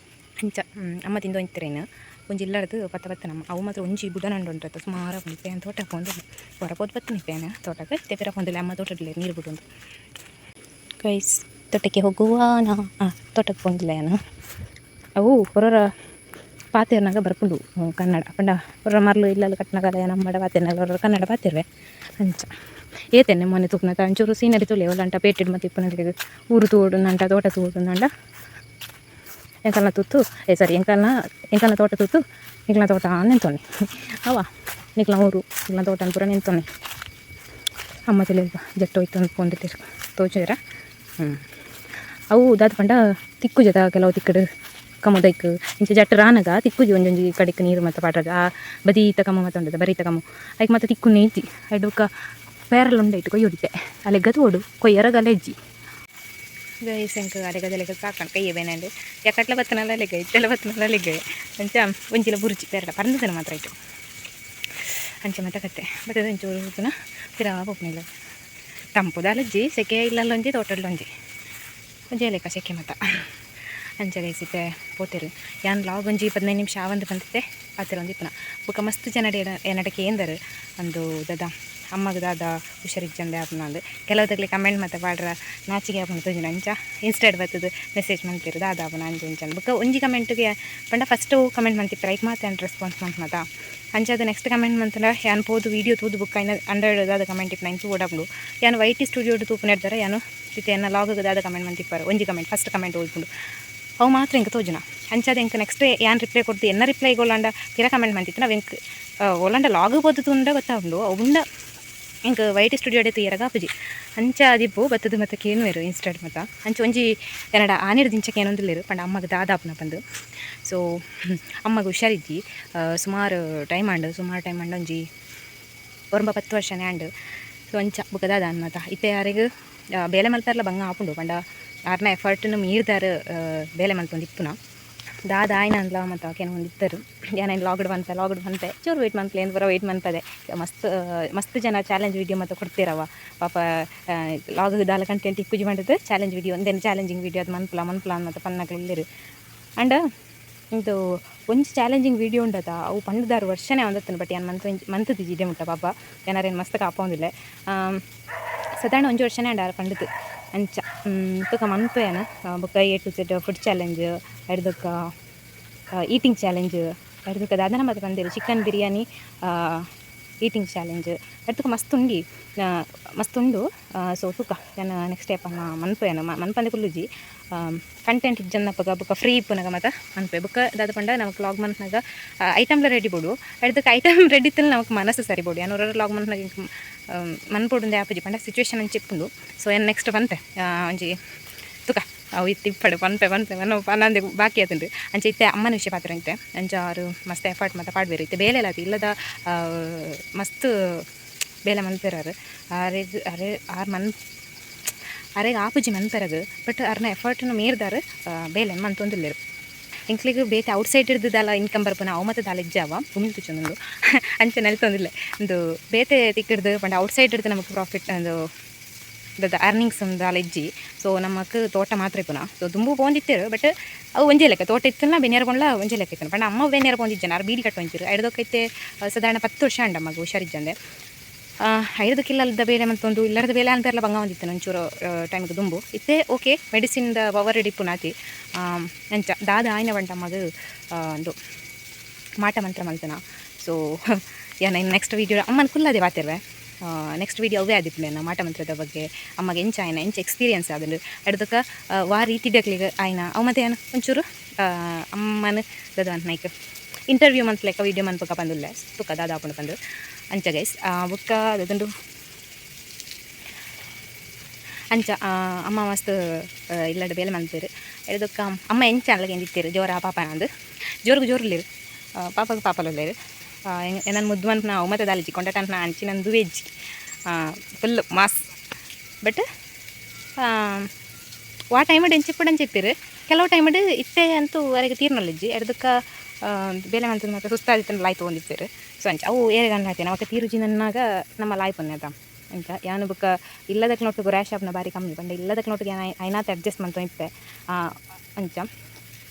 ಅಂಚ ಅಮ್ಮ ತಿಂದು ಒಂತಿರೇನು ಒಂಜಿ ಇಲ್ಲಡ್ದು ಪತ್ತ ಪತ್ತ ನಮ್ಮ ಅವು ಮಾತ್ರ ಒಂಜಿ ಬುಡನಂಡು ಉಂಟು, ಸುಮಾರು ಆಪುಂಡು. ಇತ್ತೆ ಯಾನ್ ತೋಟಕ್ಕೆ ಪೋಂದುಲ್ಲೆ. ಹೊರ ಪೋದು ಬತ್ತಿನಿ ಇತ್ತೆ ಯಾನ್ ತೋಟಕ್ಕೆ. ಇತ್ತೆ ಪಿರ ಪೋಂದುಲ್ಲೆ. ಅಮ್ಮ ತೋಟದಲ್ಲಿ ನೀರು ಬಿಡುಂದು. ಗೈಸ್, ತೋಟಕ್ಕೆ ಹೋಗುವ ನಾ ತೋಟಕ್ಕೆ ಪೋಂದಿಲ್ಲ ಯಾನ್. ಅವು ಹೊರರ ಪಾತೆರ್ನಾಗ ಬರ್ಪುಂಡು ಕನ್ನಡ. ಪಂಡ ಹೊರ ಮರ್ಲು ಇಲ್ಲಲ್ ಕಟ್ನಗಲ ನಮ್ಮಡ ಪಾತೆರ್ನಾಗ ಹೊರ ಕನ್ನಡ ಪಾತೆರ್ವೆ. ಅಂಚ ಏತೆನ್ನೆ ಮೊನ್ನೆ ತೂಪುನತ ಒಂಚೂರು ಸೀನರಿ ತೂಲೆ. ಒಲ್ಲಂಟ ಪೇಟೆಡ್ ಮತ್ತೆ ಇಪ್ಪುನಕ್ಲೆಗ್ ಊರು ತೂವೊಡು ತೋಟ ತೂವೊಡು. ಎಂಕಲ್ನ ತೂತು, ಏ ಸಾರಿ, ಎಂಕಲ್ನ ಎಂಕಲ್ನ ತೋಟ ತೂತು ನಿಕ್ಲ್ನ ತೋಟ ನೆಂತೊನ್ನಿ ಅವ ನಿಕ್ಲ್ನ ಊರು ನಿಕ್ಲ್ನ ತೋಟ ಪೂರ ನೆಂತೊನ್ನಿ. ಅಮ್ಮ ತಿಳಿಯಲ್ಪ ಜಟ್ಟ ಹೋಯ್ತು ಪೋಂದಿಟ್ಟೆ ತೋಚುಜರ. ಅವು ದಾದ ಪಂಡ ತಿಕ್ಕುಜದ ಕೆಲವು ತಿಕ್ಕಡು ಕಮುದೈಕ್ ಇಂಚ ಜಟ್ಟ ರಾನಗ ತಿಕ್ಕುಜಿ. ಒಂಜೊಂಜಿ ಕಡೆಕ್ ನೀರು ಮತ್ತೆ ಪಾಡ್ರಗ ಆ ಬದೀತ ಕಮ್ಮ ಮತ್ತೆ ಉಂಡದ ಬರೀತ ಕಮ್ಮು ಐಕ್ ಮತ್ತೆ ತಿಕ್ಕುನೇ ಇಜ್ಜಿ. ಐಡ್ ಬೊಕ್ಕ ಪೇರಲ ಉಂಡೈಟ್ ಕೊಯ್ಯೊಡಿತ್ತೆ. ಅಲೆಗ್ಗ ತೋಡು ಕೊಯ್ಯರಗ ಅಲೆಜ್ಜಿ. ಗೈಸ್, ಎಂಕ್ ಅಲೆಗದಲೆಗ ಸಾಕಂಡ್ ಕೈಯೆ ಬೇನಂಡು. ಯಕಟ್ಲ ಬತ್ತನಲ್ಲ ಅಲೆಗ, ಇತ್ತೆಲ್ಲ ಬತ್ತನಲ್ಲ ಅಲೆಗ. ಅಂಚ ಒಂಜಿಲ ಬುರ್ಜಿ ಪೇರಡ ಪರಂದದನ ಮಾತ್ರ ಇಟ್ಟು. ಅಂಚ ಮತ್ತೆ ಕತ್ತೆ ಬತ್ತದ ಒಂಚೂರು ಪುನಃ ಪಿರ ಪೋಪುನಿಲ್ಲ. ತಂಪುದ ಅಲಜ್ಜಿ ಸೆಕೆ ಇಲ್ಲಲ್ಲೊಂಜಿ ತೋಟಡ್ಲೊಂಜಿ ಒಂಜಿ ಲೆಕ್ಕ ಸೆಕೆ ಮತ್ತ. ಅಂಚ ಗೈಸ್, ಇತ್ತೆ ಪೋತೆರ್. ಯಾನ್ ಲಾಗ್ ಒಂಜಿ 15 ನಿಮಿಷ ಆವಂದು ಬಂದಿತ್ತೆ ಪಾತೆರ ಒಂಜಿ ಇಪ್ಪುನ. ಬೊಕ್ಕ ಮಸ್ತ್ ಜನ ಎನ್ನಡ ಕೇಂದರ್ ಅಂದು ದಾದ ಅಮ್ಮಗ್ ದಾದ ಹುಷಾರಿಜ್ಜಂದೆ ಆಪುನಂದು. ಕೆಲವುದಕ್ಲೆ ಕಮೆಂಟ್ ಮತ್ತೆ ಪಾಡ್ರ ನಾಚಿಕೆ ಆಪುಂಡು ತೋಜುಂಡು. ಅಂಚ ಇನ್ಸ್ಟಾಡ್ ಬತ್ತದು ಮೆಸೇಜ್ ಮಲ್ತೆರ್ ದಾದ ಆಪುನ ಅಂಚ ಇಂಚ. ಬೊಕ್ಕ ಒಂಜಿ ಕಮೆಂಟ್ಗೆ ಪಂಡ ಫಸ್ಟ್ ಕಮೆಂಟ್ ಮಂತಿಪ್ಪೆರ್, ಐಕ್ ಮಾತ ಯಾನ್ ರೆಸ್ಪಾನ್ಸ್ ಮಲ್ಪುನತ. ಅಂಚಾದ್ ನೆಕ್ಸ್ಟ್ ಕಮೆಂಟ್ ಮಂತುಂಡ ಯಾನ್ ಪೋದು ವೀಡಿಯೋ ತೂದು ಬೊಕ್ಕ ಐನ ಅಂಡರ್ ದಾದ ಕಮೆಂಟ್ ಇಪ್ಪುನ ಐನ್ ತೂವೊಡಾಪುಂಡು. ಯಾನ್ ವೈಟಿ ಸ್ಟುಡಿಯೋಡ್ ತೂಪುನ ಯಾನು ಇತ್ತೆ ಎನ್ನ ಲಾಗ್ ದಾದ ಕಮೆಂಟ್ ಮಂತಿಪ್ಪರ್, ಒಂಜಿ ಕಮೆಂಟ್ ಫಸ್ಟ್ ಕಮೆಂಟ್ ಓಲ್ಪುಂಡು, ಅವು ಮಾತ್ರ ಎಂಕ್ ತೋಜುನ. ಅಂಚಾದ್ ಎಂಕ್ ನೆಕ್ಸ್ಟ್ ಯಾನ್ ರಿಪ್ಲೈ ಕೊರ್ದು ಎನ್ನ ರಿಪ್ಲೈ ಓಲಾಂಡ ಪಿರ ಕಮೆಂಟ್ ಮಂತಿತ್ತಿನ ಅವು ಎಂಕ್ ಓಲಾಂಡ ಲಾಗ್ ಪೋದು ತೂಂಡ ಗೊತ್ತಾಪುಂಡು. ಅವು ಉಂಡ ಎಂಕ್ ವೈಟಿ ಸ್ಟುಡಿಯೋಡೆ ತೂಯೆರೆಗ್ ಆಪುಜಿ. ಅಂಚ ಆದಿಪ್ಪು ಬತ್ತದು ಮತ್ತೆ ಕೇನುವೆರ್ ಇನ್ಸ್ಟಾಡ್ ಮಾತ. ಅಂಚ ಒಂಜಿ ಎನ್ನಡ ಆನಿಡ್ದ್ ಇಂಚ ಕೇನೊಂದುಲ್ಲೆರ್ ಪಂಡ ಅಮ್ಮಗ್ ದಾದ ಆಪುನ ಪಂದ್. ಸೊ ಅಮ್ಮಗ್ ಹುಷಾರಿಜ್ಜಿ ಸುಮಾರು ಟೈಮ್ ಆಂಡ್. ಸುಮಾರು ಟೈಮ್ ಆಂಡ್, ಒಂಜಿ ಒರ್ಂಬ 10 ವರ್ಷನೇ ಆಂಡ್. ಸೊ ಅಂಚ ಬೊಕ ದಾದ ಮಾತ ಇತ್ತೆ ಆರೆಗ್ ಬೇಲೆ ಮಲ್ಪೆರ್ಲ ಬಂಗ ಆಪುಂಡು. ಪಂಡ ಆರ್ನ ಎಫರ್ಟ್ನು ಮೀರ್ದಾರ್ ಬೇಲೆ ಮಲ್ತೊಂದು ಇಪ್ಪುನ. ದಾದ ಆಯ್ನಂದ್ಲ ಮಾತ ಕೇನೊಂದಿತ್ತೆರ್. ಯಾನ್ ಐನ್ ಲಾಗ್ಡ್ ಪನ್ಪೆ, ಲಾಗ್ಡ್ ಪನ್ಪೆ, ಚೂರು ವೇಟ್ ಮನ್ಪುಲೆ ಅಂದ್ ಪೂರ ವೇಟ್ ಮನ್ಪದೆ. ಮಸ್ತ್ ಮಸ್ತ್ ಜನ ಚಾಲೆಂಜ್ ವೀಡಿಯೋ ಮಾತ ಕೊಡ್ತೇರವ. ಪಾಪ ಲಾಗ್ ದಾಲ ಕಂಟೆಂಟ್ ಇಪ್ಪುಜಿ ಪಂಡುದು ಚಾಲೆಂಜ್ ವೀಡಿಯೋ ಒಂದೇನು ಚಾಲೆಂಜಿಂಗ್ ವೀಡಿಯೋ ಅದು ಮನ್ಪುಲ ಮನ್ಪುಲ ಅಂದ್ ಪನ್ನಕ್ಲು ಉಲ್ಲೆರ್. ಆಂಡ ಇಂದು ಒಂಜಿ ಚಾಲೆಂಜಿಂಗ್ ವೀಡಿಯೋ ಉಂಡತ, ಅವು ಪಂಡುದಾರ್ ವರ್ಷನೇ ಆವೊಂದಿತ್ತುಂಡು. ಬಟ್ ಯಾನ್ ಮಂತ್ ಮಂತುದಿಜಿ ಇಡೆ ಮುಟ್ಟ. ಪಾಪ ಏನಾರೇನು ಮಸ್ತ್ ಕಾಪೊಂದಿಲ್ಲೆ. ಸಾಧಾರಣ ಒಂಜಿ ವರ್ಷನೇ ಆಂಡ್ ಆರ್ ಪಂಡುದು. ಅಂಚ ತುಕ ಮನ್ಪೆ ಯಾನ್. ಬೊಕ್ಕ ಎ ಟು ಜೆಡ್ ಫುಡ್ ಚಾಲೆಂಜ್, ಐಡ್ದ್ ಬೊಕ್ಕ ಈಟಿಂಗ್ ಚಾಲೆಂಜ್, ಐಡ್ದ್ ಬೊಕ್ಕ ದಾದನ ಮಾತ ಪಂದೆರ್. ಚಿಕನ್ ಬಿರಿಯಾನಿ ಈಟಿಂಗ್ ಚಾಲೆಂಜ್, ಐಡ್ದ್ ಮಸ್ತ್ ಉಂಡಿ ಮಸ್ತ್ ಉಂಡು. ಸೊ ತುಕ ಯಾನ್ ನೆಕ್ಸ್ಟ್ ಸ್ಟೆಪ್ ಮನ್ಪೆ. ಯಾನ್ ಮನ್ಪಂದೆ ಕುಲ್ಲುಜಿ. ಕಂಟೆಂಟ್ ಇಜ್ಜಂದಪಗ ಬೊಕ್ಕ ಫ್ರೀ ಇಪ್ಪುನಗ ಮಾತ ಮನ್ಪೆ. ಬೊಕ್ಕ ದಾದ ಪಂಡ ನಮಕ್ ಲಾಗ್ ಮನ್ಪುನಗ ಐಟಮ್ಲ ರೆಡಿ ಬೋಡು. ಐಡ್ದಕ್ಕೆ ಐಟಮ್ ರೆಡಿ ಇತ್ತಲ್ ನಮಕ್ ಮನಸ್ಸು ಸರಿ ಬೋಡು. ಯಾನ್ ಒರ ಲಾಗ್ ಮನ್ಪುನಗ ಎಂಕ್ ಮನ್ಪೊಡುಂದೆ ಆಪುಜಿ. ಪಂಡ ಸಿಚುವೇಶನ್ ಅಂಚ ಇಪ್ಪುಂಡು. ಸೊ ಯಾನ್ ನೆಕ್ಸ್ಟ್ ಪನ್ಪೆ ಒಂಜಿ ತುಕ ಅವು ಇತ್ತೆ ಇಪ್ಪಡು ಪನ್ಪೆ ಪನ್ಪೆ ಪನ ಪನಂದೆ ಬಾಕಿ ಆತುಂಡು. ಅಂಚ ಇತ್ತೆ ಅಮ್ಮನ ವಿಷಯ ಪಾತ್ರ ಇತ್ತೆ. ಅಂಚ ಆರು ಮಸ್ತ್ ಎಫರ್ಟ್ ಮಾತ ಪಾಡ್ವೆರ್. ಇತ್ತೆ ಬೇಲೆ ಆತು ಇಲ್ಲದ ಮಸ್ತ್ ಬೇಲೆ ಮನ್ಪೆರ್ ಆರ್. ಆರೆಗ್ ಅರೆ ಆರ್ ಮನ್ ಅರೆಗ್ ಆಪುಜಿ ಮನ್ಪೆರಗ್, ಬಟ್ ಅರ್ನ ಎಫರ್ಟ್ನ ಮೀರ್ದಾರ್ ಬೇಲೆ ಮಂತೊಂದುಲ್ಲೆರ್. ಎಂಕ್ಲೆಗ್ ಬೇತೆ ಔಟ್ ಸೈಡ್ ಇರ್ದು ದಾಲ ಇನ್ಕಮ್ ಬರ್ಪುನ ಅವು ಮತ್ತೆ ದಾಲ ಇಜ್ಜಾವ ಉಮಿಲ್ ತುಚ್ಚೊಂದುಂಡು ಅಂಚ ನೆಲ್ತೊಂದಿಲ್ಲ. ಒಂದು ಬೇತೆ ತಿಕ್ಕಿಡ್ದು ಪಂಡ ಔಟ್ ಸೈಡ್ ಇರ್ದು ನಮಕ್ ಪ್ರಾಫಿಟ್ ಒಂದು ದಾದ ಅರ್ನಿಂಗ್ಸ್ ದಾಲ ಇಜ್ಜಿ. ಸೊ ನಮಕ್ ತೋಟ ಮಾತ್ರ ಇಪ್ಪುನ. ಸೊ ದುಂಬು ಪೋಂದಿತ್ತೆರ್, ಬಟ್ ಅವು ಒಂಜೇ ಲೆಕ್ಕ ತೋಟ ಇತ್ತಲ್ಲ, ಬೆನಿಯರ್ ಪೋಂಡ್ಲ ಒಂಜೇ ಲೆಕ್ಕ ಇತ್ತನ. ಪಂಡ ಅಮ್ಮ ಬೆನಿಯರ್ ಪೋಂದಿಜ್ಜನ, ಆರ್ ಬೀಡಿ ಕಟ್ಟೊಂಚಿರು. ಐಡ್ದೊಕ್ಕ ಇತ್ತೆ ಸಾಧಾರಣ 10 ವರ್ಷ ಅಂಡ ಅಮ್ಮಗ್ ಹುಷಾರಿಜ್ಜಂದೆ. ಐದಕ್ಕೆ ಇಲ್ಲದ ಬೇಲೆ ಮಂತೊಂದು ಇಲ್ಲದ ಬೇಲೆ ಅನ್ಪೆರ್ಲ ಬಂಗ ಒಂದಿತ್ತು ಒಂಚೂರು ಟೈಮ್ಗೆ ದುಂಬು. ಇತ್ತೆ ಓಕೆ, ಮೆಡಿಸಿನ್ದ ಪವರ್ ಇಪ್ಪುನಾತಿ. ಅಂಚ ದಾದ ಆಯ್ನ ಬಂಟ ಅಮ್ಮಗ್ ಒಂದು ಮಾಟ ಮಂತ್ರ ಮಲ್ತನ. ಸೊ ಯಾನ ನೆಕ್ಸ್ಟ್ ವೀಡಿಯೋ ಅಮ್ಮನ ಕುಲ್ಲದೆ ವಾತಿರ್ವೆ. ನೆಕ್ಸ್ಟ್ ವೀಡಿಯೋ ಅವೇ ಆದಿಪ್ಪುಂಡು ಮಾಟ ಮಂತ್ರದ ಬಗ್ಗೆ, ಅಮ್ಮಗೆ ಎಂಚ ಆಯ್ನ, ಎಂಚ ಎಕ್ಸ್ಪೀರಿಯನ್ಸ್ ಆದುಂಡು, ಅಡ್ದಕ್ಕ ವಾ ರೀತಿ ದಕ್ಲೆಗ್ ಆಯ್ನ ಅವು ಮತ್ತೆ ಏನ ಒಂಚೂರು ಅಮ್ಮನ ದದ ನೈಕ್ ಇಂಟರ್ವ್ಯೂ ಮನ್ಪುಲೆಕ್ಕ ವೀಡಿಯೋ ಮನ್ಪುಕ ಪಂದುಲ್ಲೆ ತುಕ್ಕ ದಾದ ಆಪುಂಡು ಪಂದು. ಅಂಚ ಗೈಸ್, ಬೊಕ್ಕ ದಾದಂಡು ಅಂಚ ಅಮ್ಮ ಮಸ್ತ್ ಇಲ್ಲಡ್ ಬೇಲೆ ಮನ್ಪೆರ್. ಎಡ್ದೊಕ್ಕ ಅಮ್ಮ ಎಂಚ ಅಲ್ಲಗೆ ಎಂದಿತ್ತೆರ್ ಜೋರ ಪಾಪನ ಅಂದ್ ಜೋರುಗು ಜೋರುಲ್ಲೆರ್, ಪಾಪಗ್ ಪಾಪಲುಲ್ಲೆರ್. ಎನನ್ ಮುದ್ದು ಮನ್ಪುನ ಅವು ಮತ್ತೆ ದಾಲಿಜಿ ಕೊಂಡಾಟ ಅಂಚಿನ veg full mass. But ವಾ ಟೈಮಡ್ ಎಂಚಿಪ್ಪುಡು ಅಂಚಿತ್ತೆರ್, ಕೆಲವು ಟೈಮಡ್ ಇತ್ತೆ ಅಂತೂ ಅರೆಗ್ ತೀರ್ನೊಲಿಜ್ಜಿ. ಎಡ್ದೊಕ್ಕ ಬೇಲೆ ಮಂತುದು ಮಾತ್ರ ಸುಸ್ತಾದಿತ್ತಂಡ ಲಾಯ್ ತೊಗೊಂಡಿತ್ತೆರ್. ಸೊ ಅಂಚ ಅವು ಏರೆಗ್ ಹಾತೇನೆ ಅವಕ್ಕೆ ತೀರುಜಿ ನನ್ನಾಗ ನಮ್ಮ ಲಾಯ್ ಪೊನ್ನೆದ. ಅಂಚ ಯಾನು ಬೊಕ್ಕ ಇಲ್ಲದಕ್ಲೊಟ್ಟುಗು ರ್ಯಾಶ್ ಆಪುನ ಬಾರಿ ಕಮ್ಮಿ. ಪಂಡ ಇಲ್ಲದಕ್ಲೊಟ್ಟಿಗೆ ಯಾನ್ ಐನಾತ್ ಅಡ್ಜಸ್ಟ್ ಮಂತೊಂದಿತ್ತೆ. ಅಂಚ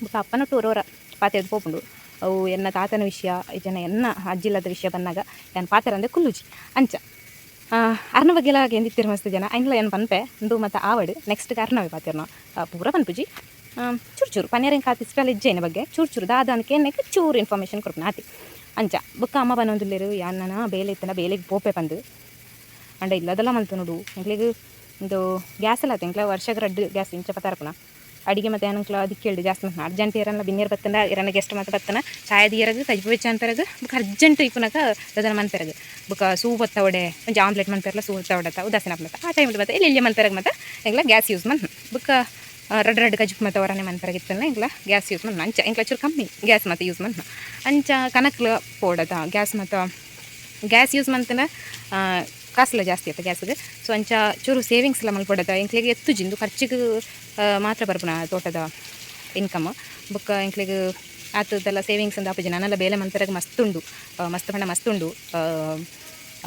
ಬೊಕ್ಕ ಅಪ್ಪನೊಟ್ಟು ಒರೋರ ಪಾತೆರ್ದ್ ಪೋಪುಂಡು. ಅವು ಎನ್ನ ತಾತನ ವಿಷಯ ಇಜ್ಜನ ಎನ್ನ ಅಜ್ಜಿಲ್ಲದ ವಿಷಯ ಬಂದಾಗ ಯಾನ್ ಪಾತೆರಂದೆ ಕುಲ್ಲುಜಿ. ಅಂಚ ಅರ್ನ ಬಗ್ಗೆಲ ಕೇಂದಿತ್ತೆರ್ ಮಸ್ತ್ ಜನ. ಐನ್ಲ ಯಾನ್ ಪನ್ಪೆ ಉಂದು ಮತ್ತು ಆವಡ್ ನೆಕ್ಸ್ಟ್ ಅರ್ನವೆ ಪಾತೆರ್ನ ಪೂರ ಪನ್ಪುಜಿ, ಚೂರು ಚೂರು ಪನ್ಯರೆನ್ ಕಾತಿಸ್ಟಲ್ ಇಜ್ಜೆ ಐನ ಬಗ್ಗೆ ಚೂರು ಚೂರು ದಾದ ಅಂದ್ ಚೂರು ಇನ್ಫಾರ್ಮೇಷನ್ ಕೊರ್ಪುನ ಆತಿ. ಅಂಚ ಬೊಕ್ಕ ಅಮ್ಮ ಪನೊಂದುಲ್ಲೆರ್ ಯಾನ್ ನನ ಬೇಲೆ ಇತ್ತಂಡ ಬೇಲೆಗ್ ಪೋಪೆ ಪಂದ್. ಅಂಡ ಇಲ್ಲದೆಲ್ಲ ಮಲ್ತೊನೊಡು ಎಂಕ್ಲೆಗ್ ಉಂದು ಗ್ಯಾಸ್ ಎಲ್ಲ ಆತು. ಎಂಕ್ಲ ವರ್ಷಗ್ ರಡ್ಡ್ ಗ್ಯಾಸ್ ಇಂಚ ಪತಾರ್ಪುನ ಅಡಿಗೆ ಮತ್ತೆ ಏನಂಕ್ಲ ದಿಕ್ಕೆಲ್ಡು ಜಾಸ್ತಿ ಮಲ್ಪುನ. ಅರ್ಜೆಂಟ್ ಏರನ್ನ ಬಿನ್ನೆರ್ ಬತ್ತಂಡ, ಏರನ್ನ ಗೆಸ್ಟ್ ಮಾತ ಬತ್ತನ ಚಾಯ್ ದಿಯರಗ್ ಕಜಿಪು ಬೆಚ್ಚ ಅನ್ಪೆರಗ್ ಬೊಕ್ಕ ಅರ್ಜೆಂಟ್ ಇಪ್ಪುನಕ ದಾದನ ಮನ್ಪೆರಗ್ ಬೊಕ್ಕ ಸೂಪ್ ಒತ್ತವಡೆ ಒಂಜಿ ಆಮ್ಲೆಟ್ ಮನ್ಪೆರ್ಲ ಸೂ ಒತ್ತವಡತ ಉದಾಸೀನ ಆಪುನತ ಆ ಟೈಮ್ ಮತ್ತೆ ಎಲ್ಲಿ ಮನ್ಪೆರಗ್ ಮತ್ತೆ ಎಂಕ್ಲ ಗ್ಯಾಸ್ ಯೂಸ್ ಮನ್ಪುನ. ಬೊಕ್ಕ ರಡ್ಡ್ ರಡ್ಡ್ ಕಜಿಪು ಮತ್ತೆ ಹೊರನೆ ಮನ್ಪೆರಗ್ ಇತ್ತಲ್ಲ ಎಂಕ್ಲ ಗ್ಯಾಸ್ ಯೂಸ್ ಮನ್ಪುನ. ಅಂಚ ಎಂಕ್ಲ ಚೂರು ಕಮ್ಮಿ ಗ್ಯಾಸ್ ಮತ್ತೆ ಯೂಸ್ ಮನ್ಪುನ. ಅಂಚ ಕನಕ್ಲ ಪೋಡತ ಗ್ಯಾಸ್ ಮತ್ತೆ ಗ್ಯಾಸ್ ಯೂಸ್ ಮಂತನ ಕಾಸುಲ ಜಾಸ್ತಿ ಆತ ಗ್ಯಾಸ್ಗೆ. ಸೊ ಅಂಚ ಚೂರು ಸೇವಿಂಗ್ಸ್ ಎಲ್ಲ ಮಲ್ಪೊಡತ ಎಂಕ್ಲೆಗ್ ಎತ್ತುಜಿಂದು ಖರ್ಚಿಗೆ ಮಾತ್ರ ಬರ್ಪುನ ತೋಟದ ಇನ್ಕಮ್. ಬೊಕ್ಕ ಎಂಕ್ಲೆಗ್ ಆತದೆಲ್ಲ ಸೇವಿಂಗ್ಸ್ ಅಂದ್ ಆಪುಜಿ. ನನಲ ಬೇಲೆ ಮನ್ಪೆರಗ್ ಮಸ್ತ್ ಉಂಡು, ಮಸ್ತ್ ಪಂಡ ಮಸ್ತ್ ಉಂಡು.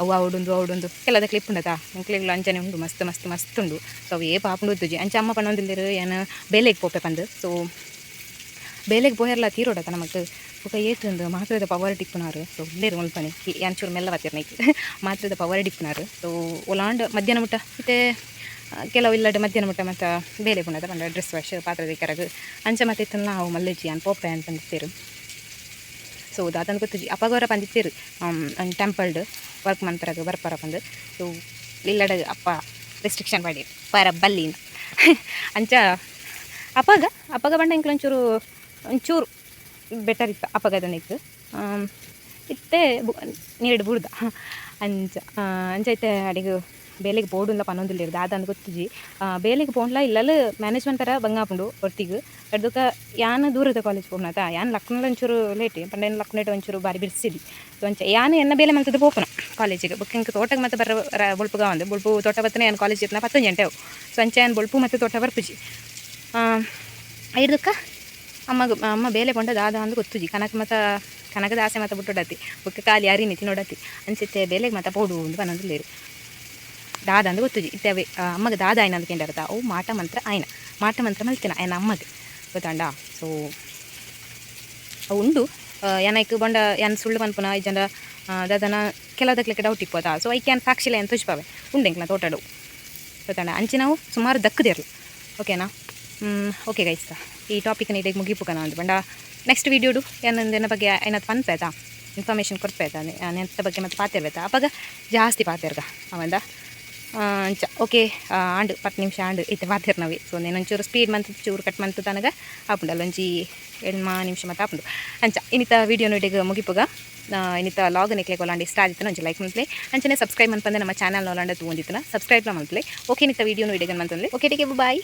ಅವು ಆವೊಡುಂದು ಅವಡುಂದು ಕೆಲದ ಕ್ಲಿಪ್ ಉಂಡತ ಎಂಕ್ಲೆಗ್ಲ ಅಂಚನೆ ಉಂಡು, ಮಸ್ತ್ ಮಸ್ತ್ ಮಸ್ತ್ ಉಂಡು. ಸೊ ಅವು ಏಪ ಆಪುಂಡು ಗೊತ್ತುಜಿ. ಅಂಚ ಅಮ್ಮ ಪನೊಂದುಲ್ಲೆರ್ ಯಾನ್ ಬೇಲೆಗ್ ಪೋಪೆ ಪಂದ್. ಸೊ ಬೇಲೆಗ್ ಪೋಯೆರ್ಲ ತೀರೋಡತ ನಮಕ್. ಬೊಕ್ಕ ಏತ್ ಉಂದು ಮಾತ್ರದ ಪವರ್ ಟಿಪ್ಪುನಾರ್. ಸೊ ಉಲ್ಲೆರ್ ಮುಲ್ಪನೆ ಯಾನ್ ಚೂರು ಮೆಲ್ಲ ಪಾತೆರ್ನ ಮಾತ್ರದ ಪವರ್ ಟಿಪ್ಪುನಾರ್. ಸೊ ಒಲಾಂಡ್ ಮಧ್ಯಾಹ್ನ ಮುಟ್ಟ ಇತ್ತೆ ಕೆಲವು ಇಲ್ಲಡ್ ಮಧ್ಯಾಹ್ನ ಮುಟ್ಟ ಮತ್ತೆ ಬೇಲೆ ಪುನದ ಪಂಡ ಡ್ರೆಸ್ ವಾಶ್ ಪಾತ್ರೆ ತಿಕ್ಕರಗ್ ಅಂಚ ಮತ್ತೆ ಇತ್ತಲ್ಲ ಅವು ಮಲ್ಲೆಜ್ಜಿ ಯಾನ್ ಪೋಪೆ ಅಂತ ಪಂದಿತ್ತೆರ್. ಸೊ ದಾದಂದ್ ಗೊತ್ತುಜಿ. ಅಪ್ಪಗೋರ ಪಂದಿತ್ತೆರ್ ಟೆಂಪಲ್ಡ್ ವರ್ಕ್ ಮನ್ಪೆರಗ್ ಬರ್ಪರ ಪಂದ್. ಸೊ ಇಲ್ಲಡ್ ಅಪ್ಪ ರೆಸ್ಟ್ರಿಕ್ಷನ್ ಪಾಡ್ಯೆರ್ ಪರ ಬಲ್ಲಿ ಅಂಚ. ಅಪಗ ಅಪಗ ಪಂಡ ಎಂಕ್ಲ ಒಂಚೂರು ಒಂಚೂರು ಬೆಟರ್ ಇತ್ತು ಅಪಗದ ನೆಕ್. ಇತ್ತೆ ನೀರ್ಡ್ ಬುಡ್ದ ಅಂಚ. ಅಂಚ ಇತ್ತೆ ಅಡೆಗ್ ಬೇಲೆಗ್ ಪೋಡುಂದ ಪನೊಂದುಲ್ಲೆರ್ ದಾದ ಅಂದ್ ಗೊತ್ತುಜಿ. ಬೇಲೆಗ್ ಪೋಂಡ್ಲ ಇಲ್ಲಲ್ ಮ್ಯಾನೇಜ್ಮೆಂಟ್ ತರ ಬಂಗ ಆಪುಂಡು ಒರ್ತಿಗ್. ಅಡ್ದೊಕ ಯಾನ್ ದೂರದ ಕಾಲೇಜ್ ಪೋಪುನತ ಯಾನ್ ಲಕ್ಕುನಲ ಒಂಚೂರು ಲೇಟ್ ಪಂಡ ಏನ್ ಲಕ್ಕುನೇಟ್ ಒಂಚೂರು ಬಾರಿ ಬಿರ್ಸಿದಿ. ಸೊ ಅಂಚ ಯಾನ್ ಎನ್ನ ಬೇಲೆ ಮಲ್ತುದು ಪೋಪುನ ಕಾಲೇಜಿಗೆ. ಬೊಕ್ಕ ಎಂಕ್ ತೋಟಗ್ ಮತ್ತೆ ಬರ ಬೊಲ್ಪುಗ ಒಂದು ಬೊಲ್ಪು ತೋಟ ಬತ್ತನೆ ಯಾನ್ ಕಾಲೇಜ್ ಎತ್ನ 10 ಗಂಟೆ ಅವು. ಸೊ ಅಂಚ ಯಾನ್ ಬೊಲ್ಪು ಮತ್ತೆ ತೋಟ ಬರ್ಪುಜಿ. ಐರ್ದಕ್ಕ ಅಮ್ಮಗ್ ಅಮ್ಮ ಬೇಲೆ ಪೋಂಡ ದಾದ ಅಂದ್ ಗೊತ್ತುಜಿ. ಕನಕ ಮತ ಕನಕದ ಆಸೆ ಮತ ಬುಟ್ಟೊಡತಿ ಬೊಕ್ಕ ಖಾಲಿ ಅರಿನಿ ತಿನ್ನೊಡತಿ. ಅಂಚಿತ್ತೆ ಬೇಲೆಗ್ ಮತ ಪೋಡು ಅಂದ್ ಪನೊಂದುಲ್ಲೆರ್ ದಾದ ಅಂದ್ ಗೊತ್ತುಜಿ. ಇತ್ತೆ ಅವೇ ಅಮ್ಮಗ್ ದಾದ ಆಯ್ನ ಅಂದ್ ಕೇಂಡರ್ತ ಅವು ಮಾಟ ಮಂತ್ರ ಆಯ್ನ ಮಾಟ ಮಂತ್ರ ಮಲ್ತಿನ ಆಯ್ನ ಅಮ್ಮಗ್ ಗೊತ್ತಾಂಡ. ಸೊ ಅವು ಉಂಡು ಯಾನ್ ಐಕ್ ಬೊಂಡ ಯಾನ್ ಸುಳ್ಳು ಪನ್ಪುನ ಇಜ್ಜಂಡ ದಾದನ ಕೆಲವುದಕ್ಲೆಗ್ ಡೌಟ್ ಇಪ್ಪುದ. ಸೊ ಐಕ್ ಯಾನ್ ಸಾಕ್ಷಿಲ ಯಾನ್ ತೋಜಿಪಾವೆ ಉಂಡು ಎಂಕ್ಲ ತೋಟಡು ಗೊತ್ತಾಂಡ. ಅಂಚಿನವು ಸುಮಾರು ದಕ್ಕುದಿರ್ಲ ಓಕೆನಾ. ಓಕೆ ಗೈಸ್, ಈ ಟಾಪಿಕ್ನ ಇಡೆಗ್ ಮುಗಿಪುಕನ ಅಂದ್ ಪಂಡ ನೆಕ್ಸ್ಟ್ ವೀಡಿಯೋಡು ಯಾನ್ ಇಂದೆನ ಬಗ್ಗೆ ಐನಾತ್ ಪನ್ಪೆ ಇನ್ಫಾರ್ಮೇಷನ್ ಕೊರ್ಪೆ ನೆತ್ತ ಬಗ್ಗೆ ಮತ್ತೆ ಪಾತೆರ್ಬೇತ ಅಪಗ ಜಾಸ್ತಿ ಪಾತೆರ್ಗ ಅವಂದ ಅಂಚ. ಓಕೆ, ಆಂಡ್ 10 ನಿಮಿಷ ಆಂಡ್ ಇತ್ತೆ ಪಾತೆರ್ನವೆ. ಸೊ ಒಂಚೂರು ಸ್ಪೀಡ್ ಮಂತ್ ಚೂರು ಕಟ್ ಮಂತ್ ತನಗ ಆಪುಂಡು ಅಲ್ಲೊಂಜಿ 8 ನಿಮಿಷ ಮತ್ತೆ ಆಪುಂಡು. ಅಂಚ ಇನ್ನಿತ ವೀಡಿಯೋ ಇಡೆಗ್ ಮುಗಿಪುಗ. ಇನ್ನಿತ ಲಾಗ್ ನೆಕ್ಲೆಗ್ ಒಲಾಂಡ ಇಷ್ಟ ಆದಿತ್ತನ ಒಂಜಿ ಲೈಕ್ ಮಲ್ಪಲೆ, ಅಂಚನೆ ಸಬ್ಸ್ಕ್ರೈಬ್ ಮನ್ಪಂದೆ ನಮ್ಮ ಚಾನಲ್ ಒಲಾಂಡ ತೂವೊಂದಿತ್ತನ ಸಬ್ಸ್ಕ್ರೈಬ್ ಮಲ್ಪಲೆ. ಓಕೆ, ಇನ್ನಿತ ವೀಡಿಯೋ ಇಡೆಗ್ ಮಂತೊಂದುಲ್ಲೆ. Okay, take, bye.